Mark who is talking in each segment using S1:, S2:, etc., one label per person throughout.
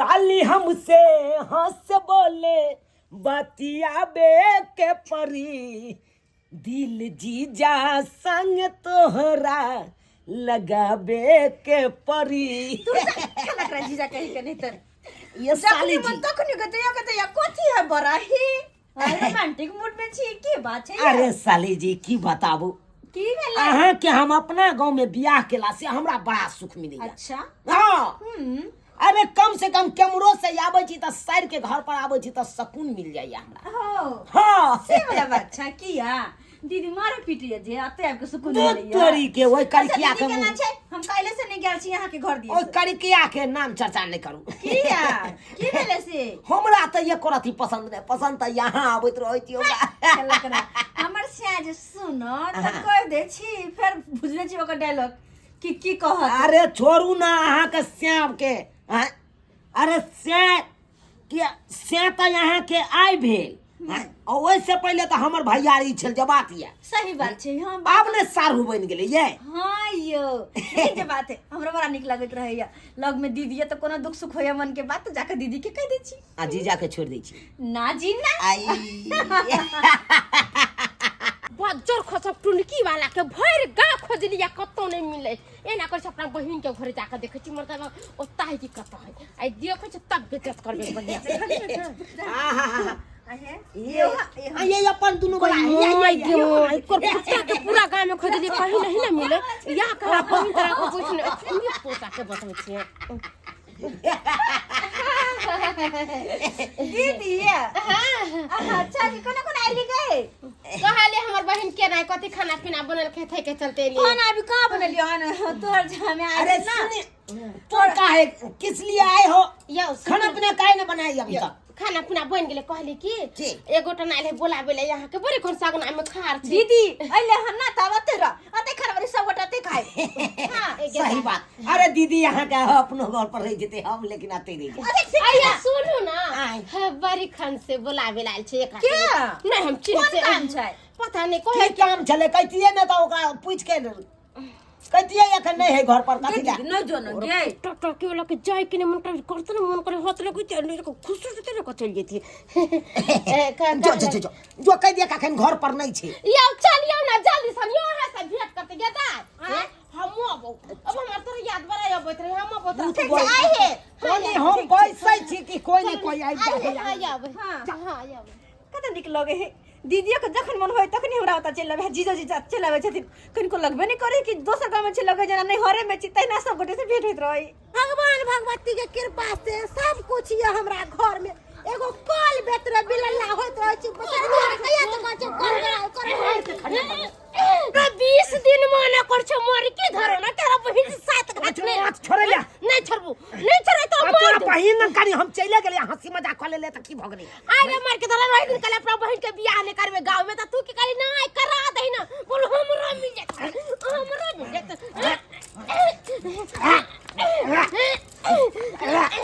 S1: साली हमसे हंस बोले बतियाबे के परी दिल जीजा संग तोहरा लगाबे के परी।
S2: खेलक रहे जीजा कही के नहीं तर
S1: ये साली
S2: जखनी
S1: जी
S2: मन तखनी के तो के तो कथी है बड़ा ही रोमांटिक मूड में छी की बात छै?
S1: अरे साली जी, की बताबू।
S2: की भेलै?
S1: अहाँ के हम अपना गांव में बियाह केला से हमरा बड़ा सुख मिलैया।
S2: अच्छा।
S1: हाँ।
S2: हम्म।
S1: अरे कम से कम केमरो से आबै छी तऽ सर के घर पर आबै छी तऽ सुकून मिल जाइया हमरा।
S2: हो।
S1: हाँ।
S2: से वाला बात छै किया दीदी मारे पीटिए जे अते आबि के सुकून
S1: दू
S2: मिलैया।
S1: तोरी के ओहि
S2: अच्छा,
S1: करिकिया
S2: दीदी
S1: के
S2: केना छै? हम काल्हि से नहि गेल छी अहाँ के घर दिस।
S1: ओहि करिकिया के नाम चर्चा नहि करू।
S2: किया? की भेलै से?
S1: हमरा तऽ एको रति पसंद नहि, पसंद तऽ यहाँ आबैत रहै छी हमरा।
S2: खेलक रह। हमर सिया जे सुनो तऽ कहि दै छी, फेर बुझले छी ओकर डायलॉग कि की कहत।
S1: अरे छोड़ू ना अहाँ के श्याम के, आँय? अरे श्याम के से तऽ यहाँ के आइ भेल, आँय? आ ओहिसँ पहिले तऽ हमर भैयारी छल जे बात यऽ।
S2: सही बात छै, हम
S1: आब ने साढ़ू बनि गेलै ये।
S2: हाँ यौ, लेकिन जे बात है हमरा बड़ा नीक लगैत रहैया लग में दीदी है तऽ कोनो दुख सुख होइया मन के बात तऽ जाके दीदी के कहि दै छी।
S1: आ जीजा के छोड़ि दै छी।
S2: ना जी ना।
S1: आई
S3: बज्जर खसब टुनकी वाला के भरि गाँव खोजलिया कतौ नहीं मिले। एना कर अपना बहिन के घरे जाके देखे छी, मतलब ओता है कि कतौ है, आई देखे छी तब बेइज्जत करबे बढ़िया से।
S1: आहा,
S2: आहे,
S1: ये आ, ये अपन दुनू गोला ये,
S3: my
S1: ये,
S3: गे my, एकर कुत्ता के पूरा गांव में खोजलिए कहीं नहीं ना मिले। या कहा बहिन तरह को कुछ नहीं ये पोता के बतबै छियै।
S2: दीदी ये। अच्छा जी, कोना कोना आइली गए?
S3: कहले हमर बहिन के ना कथी खाना पीना बनल खेथे के चलते एलियै।
S2: खाना अभी कहाँ बनेलियो हन? तोहर झामे आइल
S1: अरे
S2: ना।
S1: सुनी, तुम काहे किस लिए आए हो?
S3: यौ, सुनू।
S1: खाना पीना काहे न बनाई अभी तक?
S3: खाना पीना बन गेलै। कहली कि
S1: की?
S3: एगोटा नाले बोलाबे ले यहाँ के बड़ी कोन सगना में खार छै।
S2: दीदी अइले हन ना तब अते रह, अते खाना बड़ी सब गोटा अते खाए। हां,
S1: सही बात। अरे दीदी यहाँ के अपनो घर पर रह जेते हम, लेकिन अते रह जेते।
S2: अरे ठीक
S3: आइया
S2: है।
S3: सुनू ना,
S1: आय।
S3: हाँ, बड़ी खन से बोलाबे लाल छै एकरा।
S2: के?
S3: नहीं हम चिन्ह
S2: कोन
S3: से
S2: काम छै?
S3: पता नहीं कोई
S1: की काम छलै कहतियै ने तऽ ओकरा पूछि के कहतियै एखन नहीं है घर पर कथी ला।
S2: नहीं जो न गे।
S3: टटा के वाला के जाय के नहीं मन करे करते न मन करे होत लगे ते नहीं को खुश होते न को चल जेती। ए,
S1: जो, जो, जो, जो, जो कह दिया कखन घर पर नहीं छै।
S3: यौ चलियौ ना जल्दी सन यौ अहाँ से भेंट करते गेदा। हैं? हमहूँ अबौ। अब हमर तोर याद बड़ा अबैत रहे, हम अबौ
S1: भूत
S3: तऽ
S1: बोल।
S3: आइ हे।
S1: कोनी हम बैसै छी कि कोई ने कोई आबि
S3: आइ
S1: जाय।
S3: हे, आइ आबै।
S2: हाँ।
S3: हाँ, आइ आबै।
S2: कते नीक लगे है दीदियो के जखन मन होय तखनी हमरा ओतऽ चलि आबै, जीजो जीजा चलि आबै छथिन, कनिको लगबे नहि करै कि दोसर गाँवमे छै, लगै जेना नैहरे मे छी, तहिना सब गोटे से भेंट होइत रहै।
S4: भगवान भगवती के कृपा से सब कुछ ये हमरा घर में एगो कल बेतरे बिलल्ला होइत रहै छै, सरकार कहिया से कहै छै कल कराउ, कराउ।
S3: 20 दिन मना कर छौ मर के धरो ना तेरा बहिन से सात घाट में
S1: हाथ छोड़े ले।
S3: नहीं छोड़बू, नहीं छोड़े तो
S1: आ
S3: मार
S1: तोरा
S3: दे।
S1: बहिन न करी हम चले गेलियै हंसी मजाक कऽ लेले तऽ की भऽ गेलै?
S3: आगे मर के धरो रहि दिन कल अपना बहिन के बियाह नहीं करबे गांव में त तू की कहली ना करा दही ना, बोल हमरो मिल जात, हमरो मिल जात।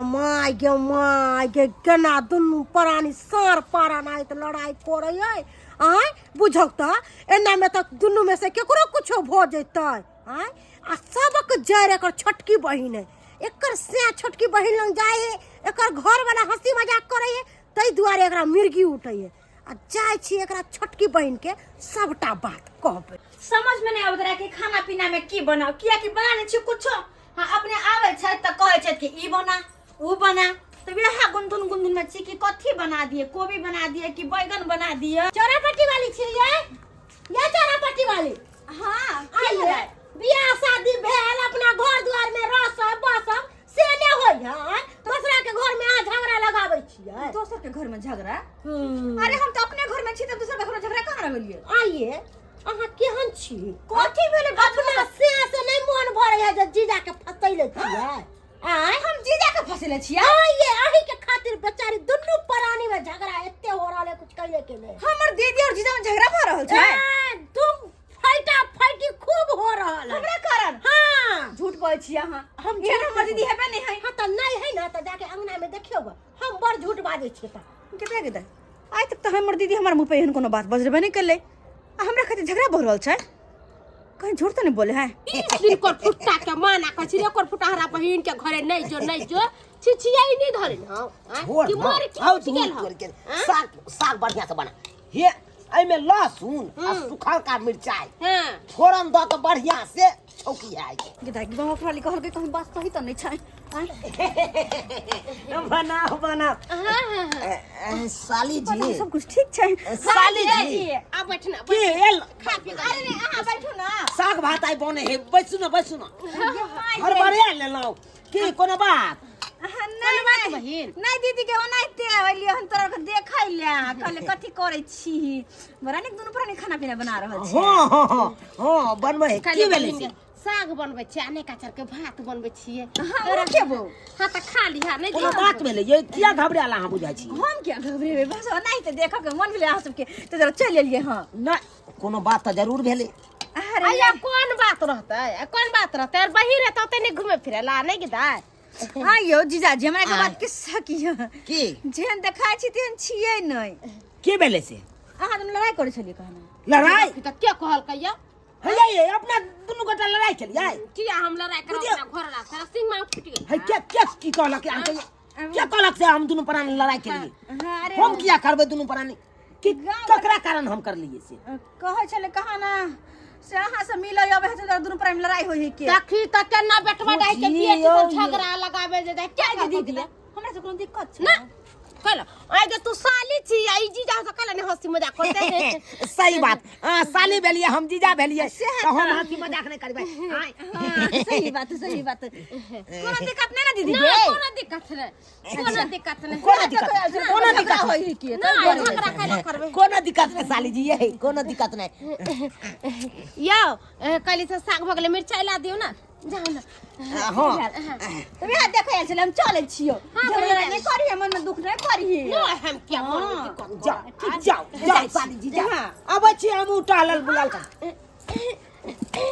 S4: My गे my गे, केना दुनू प्राणी सार पारा नाहित लड़ाई करै है। आँय बुझौ तऽ एना में तऽ दुनू में से केकरो कुछो भऽ जेतै। आँय आ सबक जड़ एकर छोटकी बहिन है, एकर से छोटकी बहिन लग जाइ है, एकर घर वाला हंसी मजाक करै है, ताहि दुआरे एकरा मिर्गी उठै है। आ जाइ छी एकरा छोटकी बहिन के सबटा बात कहबै।
S2: समझ में नहीं आबैत रहे कि खाना पीना में की बनाउ, किया कि बना लै छी कुछो। हाँ, अपने आबै छै तऽ कहै छै कि ई बना ऊ बना, तऽ वएह गुनधुन गुनधुन में छी कि कथी बना दिए, कोबी बना दिए कि बैगन बना दिए।
S4: चौरापट्टी वाली छी ये? ये चौरापट्टी वाली?
S2: हाँ, की
S4: आइए।
S2: भेलै?
S4: बियाह शादी भेल अपना घर द्वार में रसब बसब से नहीं होय है, दोसरा के घर में अहाँ झगड़ा लगाबै छियै।
S2: दोसर के घर में झगड़ा?
S4: हम्म।
S2: अरे हम तऽ अपने घर में छी तऽ दोसर के घर में झगड़ा कहाँ लगेलियै?
S4: आइए अहाँ केहन छी?
S2: कथी भेलै?
S4: अपना से से नहीं मन भरै है जे जीजा के फसैले छियै।
S2: आँय, हम जीजा के फसैले छियै?
S4: आइए अही के खातिर बेचारी दुनू प्राणी में झगड़ा एते हो रहल है कुछ कहिए के नहीं।
S2: हमर दीदी और जीजा में झगड़ा भऽ रहल छै?
S4: ए, तुम फैटा फैटी खूब हो रहल है।
S2: हमरा कारण?
S4: हाँ।
S2: झूठ बोलै छी अहाँ।
S4: हम
S2: एहन
S4: झूठ
S2: हमर दीदी हेबे नहि है।
S4: हाँ तऽ नहीं है ना तऽ जाके अंगना में देखियौ ग, हम बड़ झूठ बाजै छियै तऽ।
S2: कते कते आइ तक तऽ हमर दीदी हमर मुँह पे एहन कोनो बात बजबे नहि केलै, आ हमरा खातिर झगड़ा भऽ रहल छै, कहीं झूठ तऽ नहि बोले है?
S3: 20 दिन कर फुट्टा के माना कहै छी रे, ओकर फुट्टा हमरा बहिन के घरे नहीं जो, नहीं जो, छिछियाई नहीं धरे न आँय?
S1: छोड़
S3: कि
S1: न,
S3: मर की
S1: आउ
S3: उठि गेल
S1: दूर
S3: हौ?
S1: तोड़ के। साग साग बढ़िया से बना हे एहिमे लहसुन आ सुखलका मिरचाई
S3: हाँ
S1: फोरन दऽ के बढ़िया से छौकी है
S2: गे दाइ गाँव वाली कहलकै कहीं बात सही तऽ नहि छै आँय
S1: बनाओ बनाओ
S3: हाँ हाँ हाँ
S1: साली
S2: पता
S1: जी
S2: सब कुछ ठीक छै
S1: साली जी
S3: आ बैठ ना
S1: की एल
S3: खा पी
S2: अरे नहि अहाँ बैठू ना
S1: साग भात आइ बने है बैसू ना बैसू ना हड़बड़िया लेलहुँ की कोनो बात
S2: अहाँ नहि
S3: बात
S2: नहि
S3: बहिन?
S2: नहि दीदी के ओनाहिते अलियै हन तोरा के देखै ले कहले कथी करै छी बड़ा नीक दुनू प्राणी खाना पीना बना रहल छी
S1: हाँ हाँ हाँ हाँ बनबै है की भेलै से
S3: साग बनबै छियै अनेक अचार के भात बनबै छियै
S2: हमरो खेबो
S3: हाँ तऽ खा लिहा नहि
S1: कोनो बात भेलै ये किया घबरायल अहाँ बुझाइ छी
S2: हम किया घबरेबै बस ओनाहिते देखऽ के मन भेलै अहाँ सबके तऽ जरा चलि एलियै हँ
S1: नहि कोनो बात तऽ जरूर भेलै
S2: अरे
S3: अया कोन बात रहतै आ कोन बात रहतै आर बहिन रहतै ओते नहि घुमे फिरे ला नहि गिदाय
S2: हाँ यौ जीजाजी हमरा के बात के सकियो
S1: की
S2: जेहन देखाइ छी तेहन छियै नहि
S1: की भेलै से
S2: अहाँ दुनू लड़ाइ करै छलियै कहना
S1: लड़ाई
S3: तऽ के कहलकै यौ
S1: हे ये अपना दुनू गोटा लड़ाई केलियै
S3: किया हम लड़ाई करब
S1: बुझियौ।
S3: अपना घर ला सारा सिंह मांग फुटि गेल
S1: हे के के की कहलक अहाँके के कहलक से हम दुनू प्राणी लड़ाई केलियै
S2: हाँ अरे
S1: हम किया करबै दुनू प्राणी की
S2: गाँव
S1: ककरा कारण हम करलियै से
S2: कहै छलै कहाँ ना से अहाँ से मिलै अबै है तऽ दुनू प्राणी लड़ाई होइ है के
S3: देखी तऽ केना बेटवा डाहि के
S1: बुझियौ
S3: बेटी सब
S1: ये।
S3: झगड़ा लगाबे जे जाय के
S2: दीदी
S3: दीदी
S2: हमरा से कोनो दिक्कत छै
S3: ना कहलो आइ गे तू साली छी आ ई जीजा से कहला ने हंसी मजाक करते हैं
S1: सही बात हाँ, साली भेलियै हम जीजा भेलियै तऽ हम हंसी मजाक नहि करबै आँय।
S2: हाँ, सही बात सही बात कोनो दिक्कत नहि ना दीदी
S3: ना
S2: गे
S3: कोनो दिक्कत नहीं कोनो दिक्कत नहीं
S1: कोनो दिक्कत नहीं, कोनो दिक्कत
S2: होई है के
S3: ना झगड़ा कैला करबै
S1: कोनो दिक्कत नहीं साली जी ये कोनो दिक्कत नहीं
S3: यौ कहली से साग भऽ गेलै मिरचाइ ला दियौ ना जाउ ना
S1: हाँ
S2: तऽ वएह देखै आयल छलै हम चलै छियौ
S3: हाँ,
S2: झगड़ा
S3: बहिन।
S2: नहि करिहे मनमे दुख नहि करिहे
S3: नो हम क्या मन में दिक्कत
S1: जाओ ठीक जाओ जाओ साली जी जाओ
S2: हाँ।
S1: अबै छी हमहूँ टहलल बुलल कर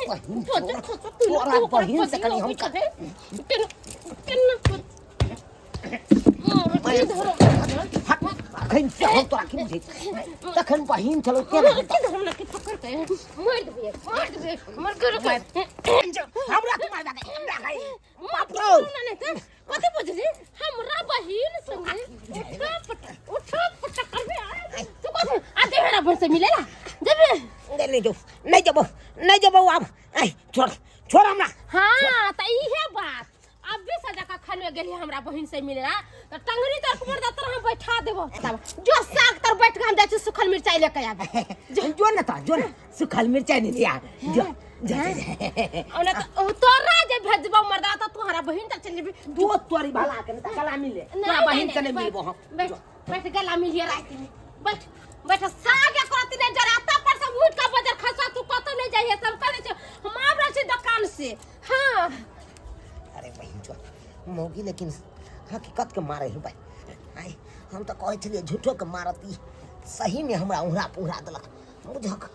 S1: बहिन
S3: तो
S1: तोरा
S3: तो
S1: तोरा बहिन से कनी हम कर हट, अखन से हम तोरा की बुझै छी तखन बहिन छलौ तेना हमरा के मारबा के हमरा के बाप रे
S3: कथी बुझली हमरा बहिन संगे उठा पटक उठा पटक करबे तू कथी आ देहरा बहिन से मिलेला जेबे
S1: नहीं नहीं जो नहीं जबो नहीं जबो अब ऐ छोड़ छोड़ हमरा
S3: हाँ त इहे बात अब भी सजा का खाने गेली हमरा बहिन से मिलेला त टंगरी तर कुमर दा तर हम बैठा देबो तब जो साग तर बैठ के हम जाइ छी सुखल मिरचाई लेके आबे
S1: जो न ता जो न सुखल मिर्चाई नहीं लिया जो जा जा, जा
S3: ओना त ओ तोरा जे भेजबो मर्दा त तू हमरा बहिन तक चल जेबी
S1: दो तोरी भला के त गला मिले तोरा बहिन से नहीं मिलबो हम
S3: बैठ बैठ गला मिलिए रात में बैठ बैठ साग करती नहीं जरा ता पर से उठ के बजर खसा तू कतौ नहीं जाइए सब करे छै हम आब रहल छी दुकान से हाँ
S1: अरे बहिन चो मौगी लेकिन हकीकत के मारे है भाई आय हम तऽ कहै छलियै झूठो के मारत ई सही में हमरा उहरा पुहरा देलक बुझक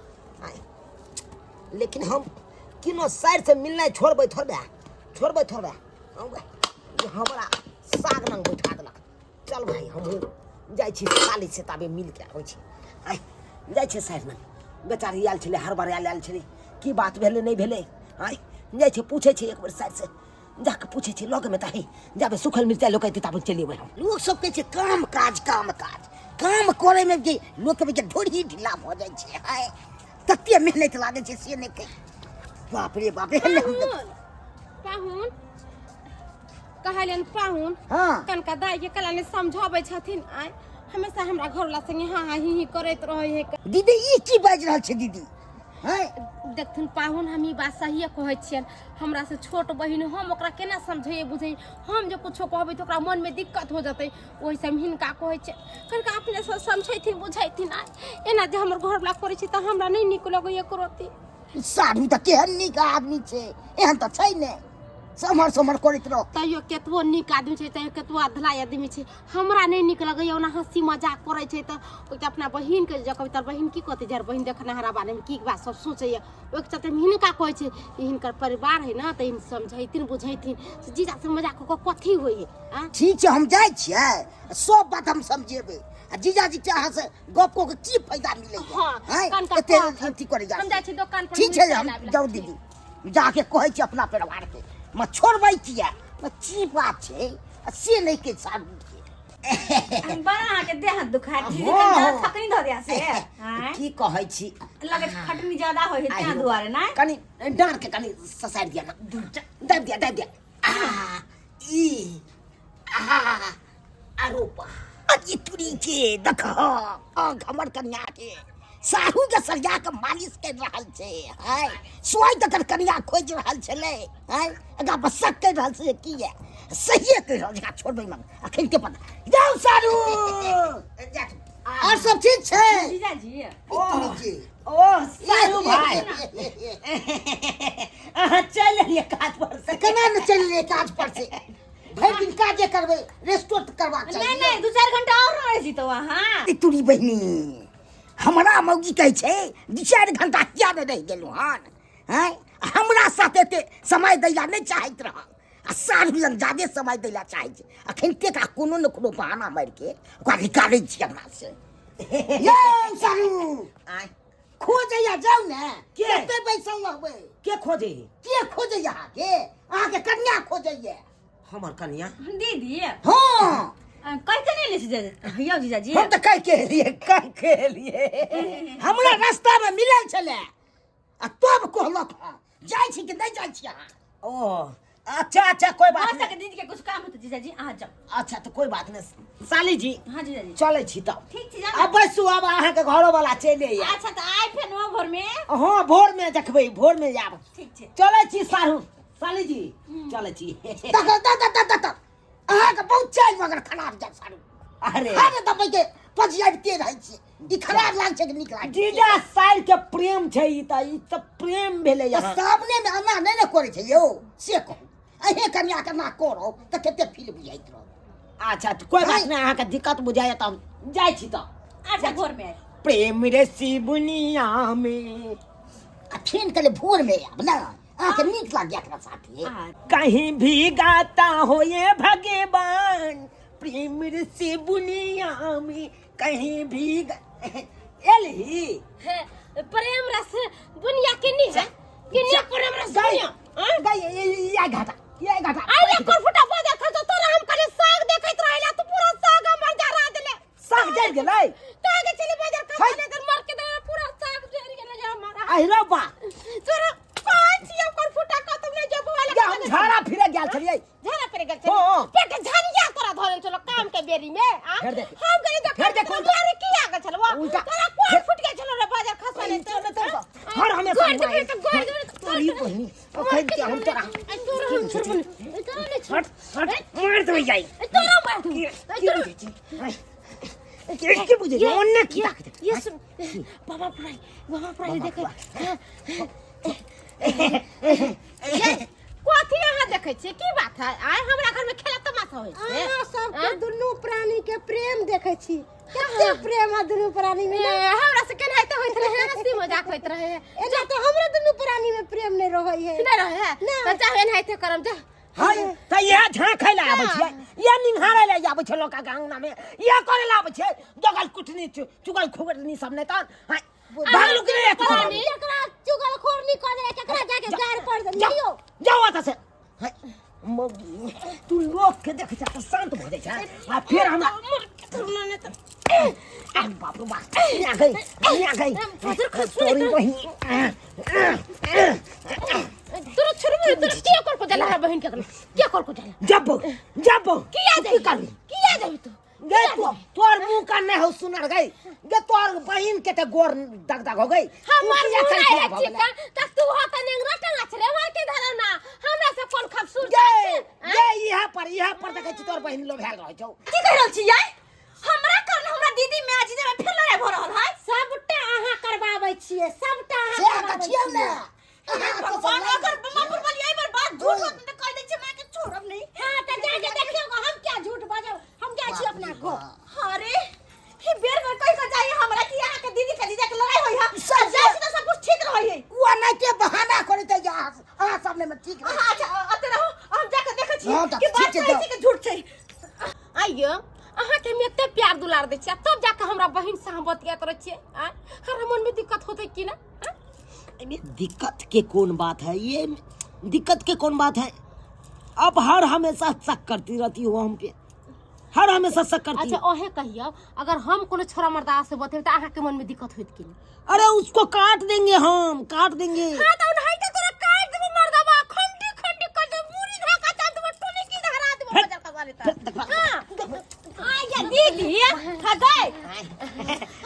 S1: आय लेकिन हम किनो साइड से मिलनाइ छोड़बै थोड़बे छोड़बै थोड़बे हम ई हमरा साग नंग बैठा देलक चल भाई हमहूँ जाइ छी साली से ताबे मिल के आबै छी आय जाइ छी साइड नंग बेचारी आयल छलै हड़बड़ायल आयल छलै की बात भेलै नहि भेलै आय जाइ छै पूछै छै एक बेर साइड से जाके पूछै छै लगमे तऽ है जाबे सुखल मिरचाइ लोक अयतै ताबे चलि अयबै हम लोक सब कहै छै काम काज काम काज काम करैमे जे लोकके जे ढोरी ढीला भऽ जाइ छै हाय तते मेहनत लागै छै से नहि कहि बाप रे बाप रे
S3: पाहुन पाहुन कहलियनि पाहुन
S1: हँ
S3: कनका दाई के कला ने समझाबै छथिन आय हमेशा हमरा घरवाला संगे हाँ हाँ ही ही करैत रहै है
S1: दीदी ई की बाजि रहल छै दीदी हैं
S3: देखथुन पाहुन हम ई बात सहिए कहै छियनि हमरा से छोट बहिन हम ओकरा केना समझैए बुझैए हम जे कुछो कहबै तऽ ओकरा मनमे दिक्कत हो जेतै ओहिसँ हम हिनका कहै छियै कनिका अपने से समझैथिन बुझैथिन आ एना जे हमर घरवला करै छै तऽ हमरा नहि नीक लगैए एको
S1: साधु तऽ केहन नीक आदमी छै एहन तऽ छै नहि सम्हर सम्हर करैत रह
S3: तैयो केतबो नीक आदमी छै तैयो केतबो अधला आदमी छै हमरा नहि नीक लगैए ओना हँसी मजाक करै छै तऽ ओहिके अपना बहिनके जे कहबै तर बहिन की कहतै जे बहिन देखने हमरा बारेमे की बात सब सोचैए ओहिके चलते हम हिनका कहै छै ई हिनकर परिवार है ने तऽ इन समझैथिन बुझैथिन से जीजा से मजाक कऽ कऽ कथी होइ है आँ
S1: ठीक छै हम जाइ छियै सब बात हम समझेबै आ जीजाजी के अहाँ से गप कऽ के की फायदा मिलै
S3: हाँ,
S1: है
S3: कनका
S1: एते
S3: कहथिन।
S1: अथी करै जा
S3: हम जाइ छी दोकान पर
S1: ठीक छै
S3: मिरचाइ
S1: हम
S3: लाबै ला।
S1: जाउ दीदी जाके कहै छी अपना परिवार के म छोड़बै किया म की बात छै आ से नहि के सारू के।
S2: हम बड़ा अहाँके देह हाथ दुखाय दीदी
S1: हाँ,
S2: कनि ज्यादा
S1: हाँ।
S2: थकनी धऽ दिया से आँय?
S1: की कहै छी
S2: लगे छै खटनी ज्यादा होइ है तें दुआरे नहि
S1: कनि डाँड़ के कनि ससारि दिया ना दाबि दिया दाबि दिया आ ई आ आरो बा ई तुरी के देख हमर कनिया के साहू के सरिया के मालिश कर रहल छै हाय सोइ तकर कनिया खोजि रहल छलै हाय एकरा बसक कर रहल छै की ये सहिए कर रहल छै छोड़बै मन अखन के पता जाउ सारू और सब ठीक छै
S2: जीजाजी
S1: तुरी के
S5: ओ सारू भाई अहाँ चलि एलियै काज पर से
S1: केना ने चलि एलियै काज पर से भरि दिन काजे करबै रेस्टो तऽ करबाक
S2: नहीं
S1: चाही
S2: नहीं दू चार घंटा और रह जीतो अहाँ
S1: ई तुरी बहिनी हमरा मौगी कहै छै 2-4 घंटा किया नहि रहि गेलहुँ हन आँय हमरा साथ एते समय दै लए नहि चाहैत रहल आ साढ़ू लग जादे समय दै लए चाहै छै अखन तक आ कोनो ने कोनो बहाना मारि के ओकरा निकालै छी हमरा से यौ साढ़ू
S5: आँय
S1: खोजैया जाउ ने
S5: के?
S1: कते बैसल रहबै
S5: के खोजे
S1: के खोजैया अहाँके अहाँके कन्या खोजैया
S5: हमर कनिया
S2: दीदी
S1: हँ
S2: कहि के नहीं ले जीजा यौ जीजाजी
S1: हम तऽ कहि के एलियै कहि के एलियै हमरा रास्तामे मिलल छलै आ तब कहलक हँ जाइ छी कि नहि जाइ छी अहाँ
S5: ओ अच्छा अच्छा कोई बात
S2: हो
S5: नहीं
S2: सके दीदी के कुछ काम होते जीजाजी अहाँ जाओ
S5: अच्छा तऽ कोई बात नहीं साली जी
S2: हाँ जीजाजी
S5: चलै छी तब
S2: ठीक छै जाओ
S5: अब बैसू अब अहाँके घरो वाला चलि आयत
S2: अच्छा तऽ आइ फेर नौ भोर में
S5: हँ भोर में देखबै भोर में आयब
S2: ठीक छै
S5: चलै छी सारू साली जी चलै छी
S1: तक तक तक तक तक अहाँके बहुत चालि मगर खराब जा सारू
S5: अरे
S1: हर दबाई के पजियाबिते रहै छी ई खराब लाग छै कि नीक लाग छै
S5: जीजा साल के प्रेम छै ई तऽ ई तऽ प्रेम भेलै
S1: तऽ
S5: यहाँ
S1: सामने मे एना नहि ने करै छै यौ से कहू अहें कन्या के ना करब तऽ कते फील बुझाइत रहत
S5: अच्छा तऽ कोई बात
S1: नहीं।
S5: नहि अहाँके दिक्कत बुझाइए तऽ हम जाइ छी तऽ
S2: अच्छा भोर में आइ
S5: प्रेम रे शिवनिया में
S1: आ फेन कहले भोर मे आयब ने अहाँके नीक लाग एकरा साथे
S5: कहीं भी गाता हो ये भगवान प्रेम रे शिवनिया में कहीं भी एलही
S3: हे, प्रेम रस दुनिया के नहीं है कि नहीं प्रेम रस दुनिया
S5: गई या घाटा या घाटा
S3: आई ले फुटा बजा खा तो तोरा हम खाली साग देखैत रहिला तू पूरा साग हमर जरा देले
S5: साग जरि गेलै
S3: तागे चले बाजार खा
S5: है।
S3: ले तर मर के दे पूरा साग जरि गेलै हमारा
S5: अहिरो बा
S3: तोरा पाँच छी ओकर फुटा खत्म नहीं जब वाला
S5: या हम झाड़ा फिरे गेल छलियै
S3: झाड़ा पर गेल
S5: हाँ, हाँ।
S3: पेट झनिया तोरा धरल चलो काम के बेरी में आ
S5: फेर देख।
S3: हम करी देख
S5: फेर देख, उल्टा।
S3: मारे की आगे चलो
S5: उल्टा।
S3: तोरा कोन
S5: फेर-
S3: फुट गेल चलो रे बाजार खसले
S5: तो हर हमेशा
S3: गोर दे तो गोर दे
S1: तोरी बहिनी अखन के हम तोरा
S3: आई तोरा हम छोड़बो नहीं तोरा नहीं छोड़
S1: हट हट मार देबै जाइ
S3: तोरा मार दूं
S1: की बुझै छी आँय, के की बुझै छी ओन्ने की ताकत
S3: ये सुन बाबा पुराई बाबा पुराई देखे कथी अहाँ देखै छियै की बात है आइ हमरा घर में खेला तमाशा होइ छै
S4: अहाँ सबके दुनू प्राणी के प्रेम देखै छी कते प्रेम है दुनू प्राणी में
S3: ए, हमरा से केनाहिते होइत रहे हंसी मजाक होइत रहे
S4: एना तऽ हमरा दुनू प्राणी में प्रेम नहि रहै है
S3: नहि रहे है
S4: नहि।
S3: तऽ जाउ एनाहिते करम जा
S5: हँ तऽ इएह झाँखै लए आबै छियै इएह निंघारै लए आबै छै लोकके अङ्गनामे इएह करै लए आबै छै जगल कुटनी चुगल खुगटनी सब नहि तऽ हँ, भागलू कि नहि
S4: प्राणी एकरा चुगल खोरनी कऽ देले केकरा जाके गार पर
S1: जाओ
S4: देलियो
S1: जाओ एतऽ से हँ, मौगी
S5: तू लोकके देखै छै तऽ शान्त भऽ जाइ छै आ फेर हमरा
S1: अरे बाप रे बाप आ गई आ गई तोरी बहिनी
S3: तोरा छोड़बो तोरा के कर को जाला हमरा बहिन के के कर को जाला
S5: जब जब
S3: किया
S5: की
S3: जाबी
S5: करबी
S3: किया जाबी तू
S5: गे तो तोर मुंह का नहीं हो सुनर गई गे तोर बहिन के ते गोर दग दग हो गई तू
S3: हमर
S5: किया
S3: मुंह
S5: चल
S3: नहीं
S5: खराब
S3: है
S5: हो गेलै?
S3: चिकन त तू हो त नेंगरा टंगा छले हमर के धरो ना हमरा से कोन खूबसूरत
S5: गे
S3: छै
S5: गे इहा पर देखै छी तोर बहिन लोभायल रहै छौ
S2: की कहि रहल छी यार हमरा कारण हमरा दीदी में आ जीजा में फिर लड़ाई भऽ रहल है
S4: सबटा अहाँ करबाबै छियै सबटा अहाँ
S1: से तऽ
S4: करबाबै
S1: छियौ ने
S4: छियै।
S1: अहाँ तऽ
S2: भगवान
S1: सब
S2: अगर बम्मा पुरबल यही पर बात झूठ होत त कह दै छै मां के छोड़ब नहीं
S4: हाँ तऽ जाके देखियौ ग, हम क्या झूठ बाजब हम जाइ छी अपना घर
S2: अरे ही बेर बेर कहि के जाई हमरा कि अहाँ के दीदी के जीजा के लड़ाई होई है सब जाइ छी त सब कुछ ठीक रहै है
S1: ओ एनाहिते बहाना करैत है जे अहाँ अहाँ सामने मे ठीक रहै।
S2: अहाँ अच्छा अते रहू हम जाके देखै छी
S1: हँ, तऽ
S2: कि बात
S1: ठीक छै,
S2: सही
S1: जाउ।
S2: छै कि झूठ छै
S3: आइयो अहाँके हम एते प्यार दुलार दै छियै तब जाके हमरा बहिन से हम बतियाइत रहै छियै आँय हमरा मनमे दिक्कत होतै कि ना आँय?
S1: एहिमे दिक्कत के कोन बात है ये दिक्कत के कोन बात है
S5: आप हर हमेशा शक करती रहती हो हम पे, हर हमेशा शक करती।
S3: अच्छा ओहे कहियो, अगर हम कोनो छोरा मर्दा से बतेब त अहाँ के मन में दिक्कत होइत कि नहीं?
S5: अरे उसको काट देंगे, हम काट देंगे।
S3: हां त उन्हाई त तोरा काट देबो मर्दाबा, खंडी खंडी कर देबो, मुरी धाका चाल देबो, टोनी की धरा देबो बजर का वाले त।
S2: हां आ या दीदी हगै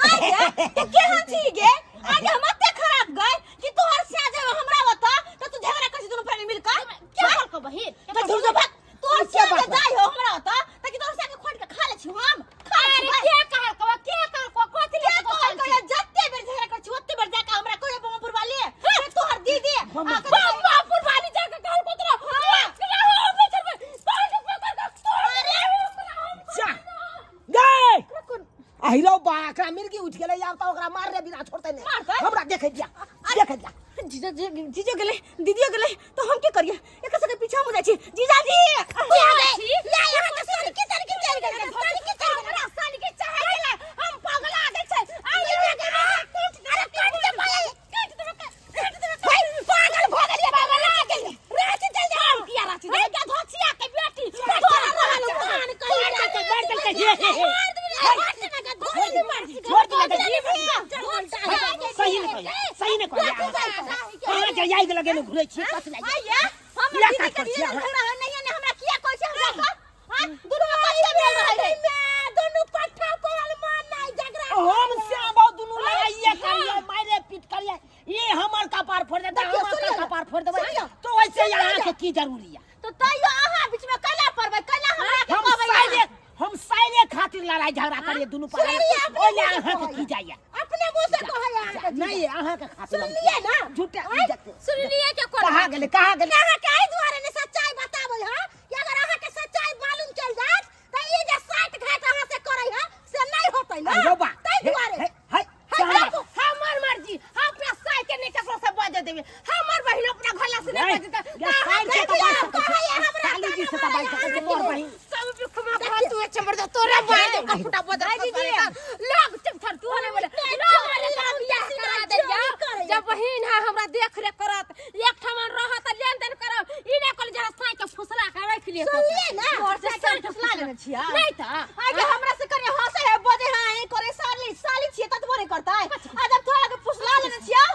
S2: आ या तू केहन छी गे? आज हम एते खराब गए कि तोहर से जब हमरा बता त तू झगड़ा कर छी दुनू प्राणी मिल के।
S3: क्या कहलको बहिन?
S2: त झूठ जो भाग तोहर से जे जाय हो हमरा बता त कि तोहर से के खोट के खा ले छी हम, खा ले
S3: अरे
S2: छी।
S3: के कहलको, के कहलको, कथि
S2: के
S3: ले
S2: कहल कहिया जत्ते बेर झगड़ा कर छी ओत्ते बेर जाके हमरा कहिया बमपुर वाली से तोहर दीदी आ के
S3: बमपुर वाली जाके कहलको तोरा? हां बेचर में तोड़ के पकड़ के तोड़
S5: जा गए आहिरो बा, एकरा मिर्गी उठ गेलै आब तऽ ओकरा मारने बिना छोड़तै नहि।
S2: मारतै?
S5: हमरा देखै दिया, देखै दिया।
S2: जीजा जीजो गेलै, दीदियो गेलै तो हम की करिए? एकर सबके पीछा हम जाइ छी। जीजाजी
S3: या यहाँ के सनकी तनकी चल गेल, सनकी चल गेल, हमरा सनकी चाहे गेलै, हम पगला गेल छै। आई के अरे काट दे भाई, काट दे, काट दे भाई, पागल भ गेलिए, पगला गेलिए। रांची चल जा। हम किया रांची जाय? के धोचिया के बेटी तोरा रहल कान कहि
S5: मार देलकै, मार देलकै, हे हे हे।
S3: छोड़
S5: दे, सही ने कहिया, सही ने कहिया। अहाँ के आगि लगे ने घुरै छी कथी लागि?
S2: आइया हम
S5: किया
S2: दीदी
S5: काट
S2: के
S5: पर छियै
S2: दीदी
S5: अहाँ?
S2: झगड़ा है नहीं ने हमरा किया कहै छै हमरा के? हां दुनू में कथी भेल रहै है?
S4: दुनू पट्ठा पड़ल मान नहीं झगड़ा।
S5: हम श्याम दुनू लड़ाइए करिए, मारे पीट करिए, ये हमर कपार फोड़ देतै,
S2: देखियौ,
S5: हमर
S2: सुनियौ ने,
S5: कपार फोड़ देबै
S2: सुनियौ।
S5: तो वैसे अहाँ के की जरूरी है?
S2: तो तैयो अहाँ बीच में कैला पड़बै, कैला हमरा के
S5: हम
S2: कहबै?
S5: साइले, हम साइले खातिर लड़ाई झगड़ा करिए दुनू पर,
S4: सुनलियै अपने
S5: ओहि
S4: मुँह से
S5: अहाँ के
S4: कहैया।
S5: की जाइए?
S4: अपने मुँह से कहैया अहाँ के।
S5: नहीं, अहाँ के खातिर हम-
S4: सुनलियै ना?
S5: झूठे।
S3: सुनलिए के कोन?
S5: कहाँ गेलै, कहाँ गेलै?
S4: अहाँ के एहि दुआरे ने सच्चाई बताबै हँ कि अगर अहाँ के सच्चाई मालूम चल जात त ई जे साठ घाट अहाँ से करै हँ से नहीं होतै ना,
S5: आइयो बा।
S4: ताहि दुआरे।
S5: हे हे
S3: हे
S5: कहाँ?
S3: देखो, हमर मर्जी, हम अपना साय के नहीं ककरो से बजे देबे, हमर बहिन अपना घरला से नहीं बजे देते।
S5: या साइड से तऽ बाजि सकै छै, साली जी से तऽ बाजि सकै छै तोहर बहिन।
S3: सब बिखमा भात तू चमर दे तोरा बाई दे कफुटा बदल लग चुप थर तू ने बोले लग वाले तोरा बियाह करा दे जब बहिन है हमरा देख रेख करत, एक ठाम रहत लेन देन करब, ई ने कहल जरा साय के फुसला के राख लिए।
S4: सुनलियै ना?
S2: तोहर से साय के फुसला लेने छियै?
S3: नहीं त
S2: आगे हमरा से करे हंसे है बजे है ए करे साली साली छियै ततबो नहीं करतै। आ जब तोरा के फुसला लेने छियै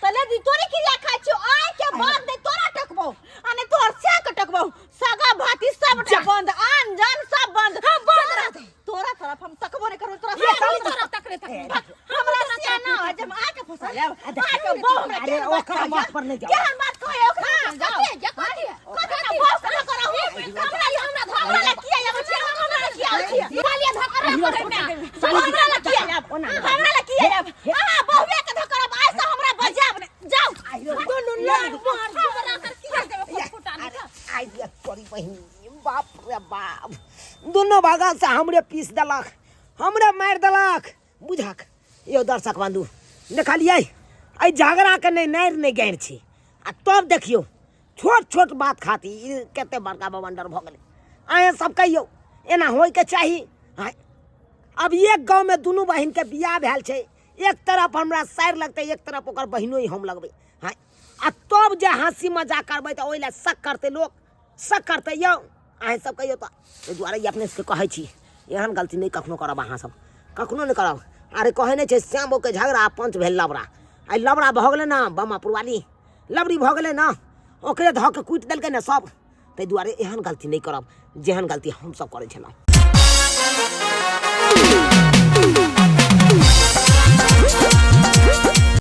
S2: त ले दी तोरे क्रिया खाइ छियौ, आइ के बाद नहीं तोरा टकबौ आ नहीं तोहर से के टकबौ, सगा भाती सब
S5: जा।
S2: बंद, आन जान सब बंद,
S3: हां बंद रहतै।
S2: तोरा तरफ हम तकबो नहीं करबौ तोरा
S5: ये
S2: से।
S5: साली
S3: तोरा तकरे तकरे
S2: हमरा से ना है जब आके फंसा लेब, आके बहु हमरा
S5: अरे
S2: केहन बात
S5: ओकरा
S2: कहैया?
S5: बात पर नहीं जाओ।
S2: केहन बात कहैया ओकरा पर जाओ।
S3: कथी है, कथी है?
S2: कथी ना बहु के धकरा हूँ, हमरा ला हमरा धकरा ला किया आबै छियै? हमरा ला किया आबै छियै?
S3: खाली धकरा करे में।
S2: हमरा ला किया आब? हमरा ला किया आब? अहाँ बहुए के धकरब, आइ से हमरा बजाब ने जाउ।
S4: दुनू लड़ मार
S3: हमरा कर किया देबे फुटा नहीं।
S1: आई दिया तोरी बहिन, बाप रे बाप, दुनू बगल से हमरे पीस देलक, हमरे मारि देलक। बुझक यौ दर्शक बंधु, देखलियै एहि झगड़ाके नहि नारि नहि गारि छै, आ तब देखियौ छोट छोट बात खातिर ई कते बड़का बवंडर भऽ गेलै। अहेँ सब कहियौ एना होइके चाही? आँय, अब एक गाँवमे दुनू बहिनके बियाह भेल छै, एक तरफ हमरा सारि लगतै, एक तरफ ओकर बहिनो हम लगबै। हाँ, आ तब जे हँसी मजाक करबै तऽ ओहि लए शक करतै लोक, शक करतै यौ। अहेँ सब कहियौ तऽ एहि दुआरे ई अपने सबके कहै छी, एहन गलती नहि कखनो करब, अहाँ सब कखनो नहि करब। अरे कहै नहि छै श्यामोके झगड़ा आ पंच भेल लबड़ा, आइ लबड़ा भऽ गेलै ने, बमापुरवाली लबड़ी भऽ गेलै ने, ओकरे धऽ के कुटि देलकै ने सब। ताहि दुआरे एहन गलती नहि करब जेहन गलती हमसब करै छलहुँ।